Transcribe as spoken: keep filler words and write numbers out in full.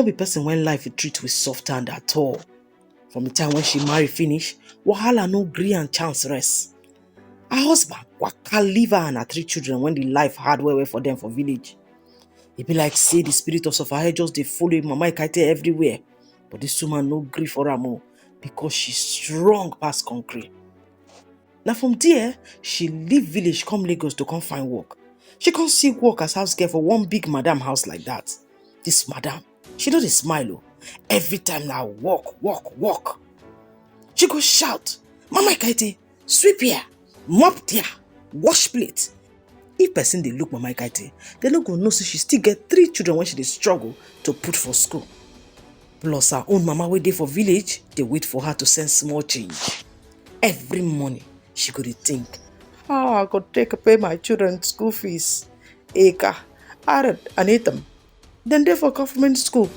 No be person wey life treat with soft hand at all. From the time when she marry finish, wahala no gree and chance rest. Her husband waka leave her and her three children when the life hard well well for them for village. E be like say the spirit of Suffer Head just dey follow Mama Ikaite everywhere. But this woman no gree for am o, because she strong pass concrete. Na from there, she leave village come Lagos to come find work. She come see work as house girl for one big madam house like that. This madam, she no dey smile o. Every time na work, work, work. She go shout, "Mama Ikaite, sweep here, mop there, wash plate." If person dey look Mama Ikaite, dem no go know say she still get three children wey she dey struggle to put for school. Plus her own mama wey dey for village dey wait for her to send small change. Every morning, she go dey think, "How I go take pay my children school fees? Eka, Arad and Ethan, dem dey for government school,